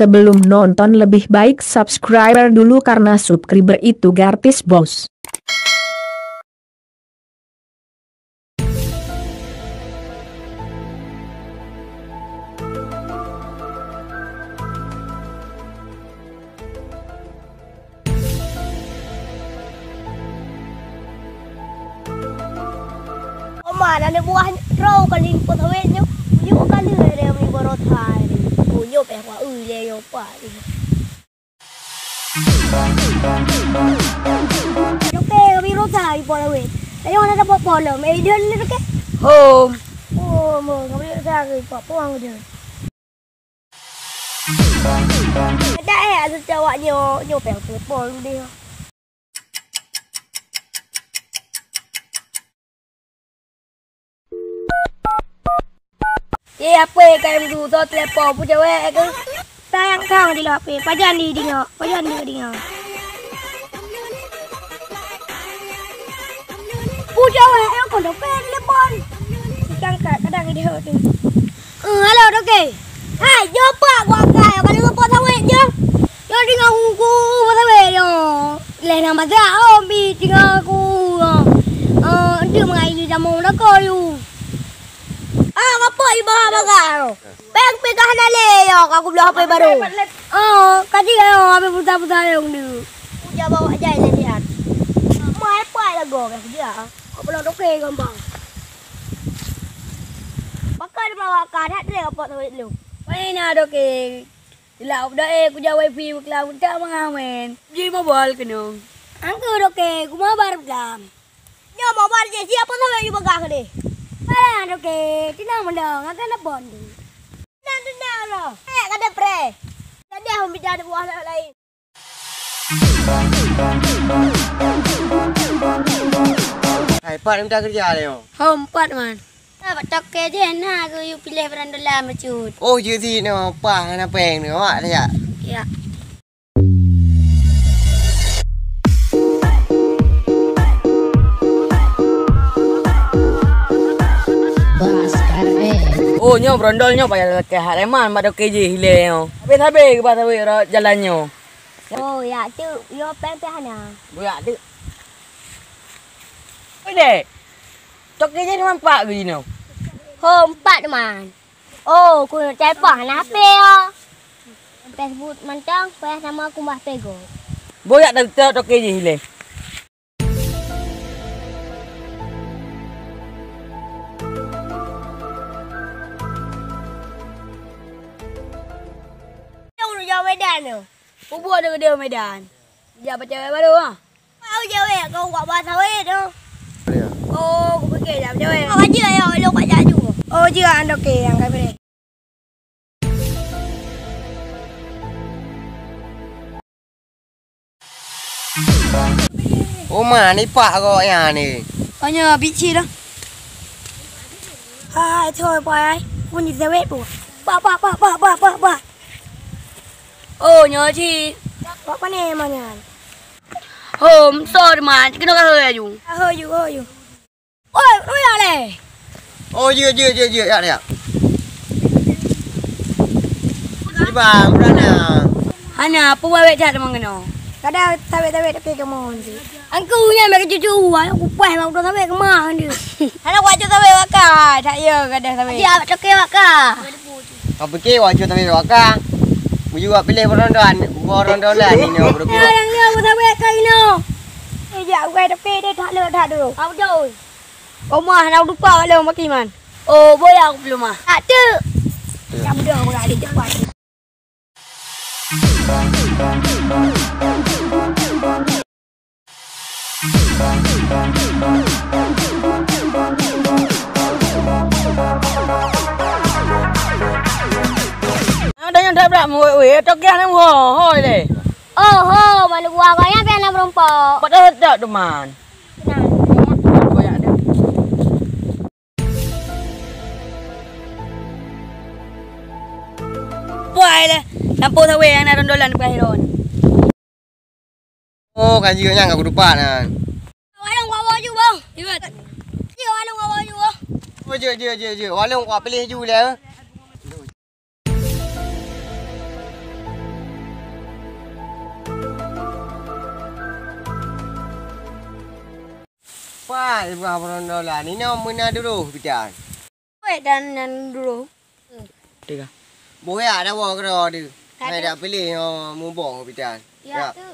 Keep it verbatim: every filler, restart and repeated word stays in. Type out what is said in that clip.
Sebelum nonton, lebih baik subscriber dulu karena subscriber itu gratis, Bos. Oma, na aneuk buah droe ka lingkot hawét nyoe. Ujoe ka lheueh lé mi barô that. Ujoe pih wa ui lé yo pa. Oke, kami rosa ipo lawét. Ayo na dapat polom. Eh, dia ni oke. Home. Oh, mo, kami rosa ke ipo puang dia. Ada eh, ada cawak nyo, nyo peng pol dia. Ye, apa yang kalian tu? Tau telepon pun cewek ke? Sayang kang di H P. Pajan di dinga. Pajan di dinga. Pu cewek yang kau dope telepon. Ikan kat kadang di hot tu. Eh, halo, Toke. Hai, jopak gua kai, kalau lepas sawit je. Yo tinggal kuku pasawé yo. Leh nama dah oh bi tinggal ku. Eh, untuk mengaji jamu dah ko yu. Ah, apa ibarat bagah yo? Peng pegah na le yo, aku belah H P baru. Oh, kaji yo, habis putar-putar yo tu. Uja bawa jai le lihat. Mai pai lagu ka dia. Kau belum oke gampang. Pakai bawa ka dah le apa tu lu. Mai na doke. Ila udah eh, ku jawai fi bukla utak mengamen. Ji mobile kenung. Angku doke, ku mabar blam. Nyo mabar je, siapa tu lagi bagah deh? Alah doke, tenang mendong, akan ada bond. Tenang, tenang lo. Eh, kada pre. Tadi aku bicara buah lain. Hai, Pat, minta kerja leh. Ho, empat man. Nah, bak toke je na aku yuk pilih berandolan bacut. Oh, je si no, pah na peng ni, awak dah jak. Ya. Oh, nyoe berondol nyoe payah lakée hat reman bak toke jih ilée nyoe. Habéh-habéh geuba sabe rot jalan nyoe. Oh, yak teuk, yo peng pih hana. Buyak teuk. Oi dek. Toke jih nyoe empat geuh jinoe. Ho, empat man. Oh, ku cai pah na H P ya. Facebook mantong, payah nama ku bah pego. Boyak dah teuk toke jih ilée. Nyang ulu jawa Medan tu. Kubu ada gede Medan. Jak pacawai baru ah. Kau jawai kau buat bahasa weh tu. Oh, aku fikir dah jawai. Kau aja ya, lu kat jaju. Oh, jia anda ke yang kau beri. Oma, ni pak kau ya ni. Hanya bici dah. Hai, thoi pai. Pun di sewet pun. Pak, pak, pak, pak, pak, pak, pak. Oh, nyoe cit. Buat pane manyan? Hom, sorry man, kena ka heu aju. Heu aju, heu aju. Oi, ruyah leh. Oh, jeuet, jeuet, jeuet, jeuet, yak, yak. Ibang, berana. Hana, peue wawét that deungon keunoe. Kada tawét-tawét tapi kamoe cit. Angku nyan bak cucu, ayo kupaih bak udah sampai keumah dia. Hana wak cucu sampai wak ka, tak ya gadah sampai. Dia tak kira wak ka. Kau pikir wak cucu sampai wak ka? Bujur wak pilih berondolan, berondolan ni nyoe berupiah. Yang dia bersawet ka ino. Eh, jak ugai tapi dia tak le tak dulu. Kau jauh. Omah nak lupa wak lom makiman. Oh, boya aku belum ah. Tak tu. Yang muda orang ada cepat. Ada nyang dak brak muwei-wei, toke hana muho, ho ilée. Oh ho, malu buah gaya pian na meureumpok. Padahai dak teuma. Nah, ya. Banyak dah. Puai leh, lampôh sawe nyang na rondolan di Penghiron. Oh, kan jeuet nyang ka kutupat nyan. Walong wak wak ju, bang. Jeuet. Jeuet walong wak wak ju, bang. Oh, jeuet, jeuet, jeuet, jeuet. Walong wak pilih ju leh. Wah, ibrah beurondong lah. Nino meunan duroh bidan. Weh, dan nan duroh. Tiga. Boh ya dah bawa keudroe tu. Hai dak pilih, oh, mubong bidan. Ya, tu.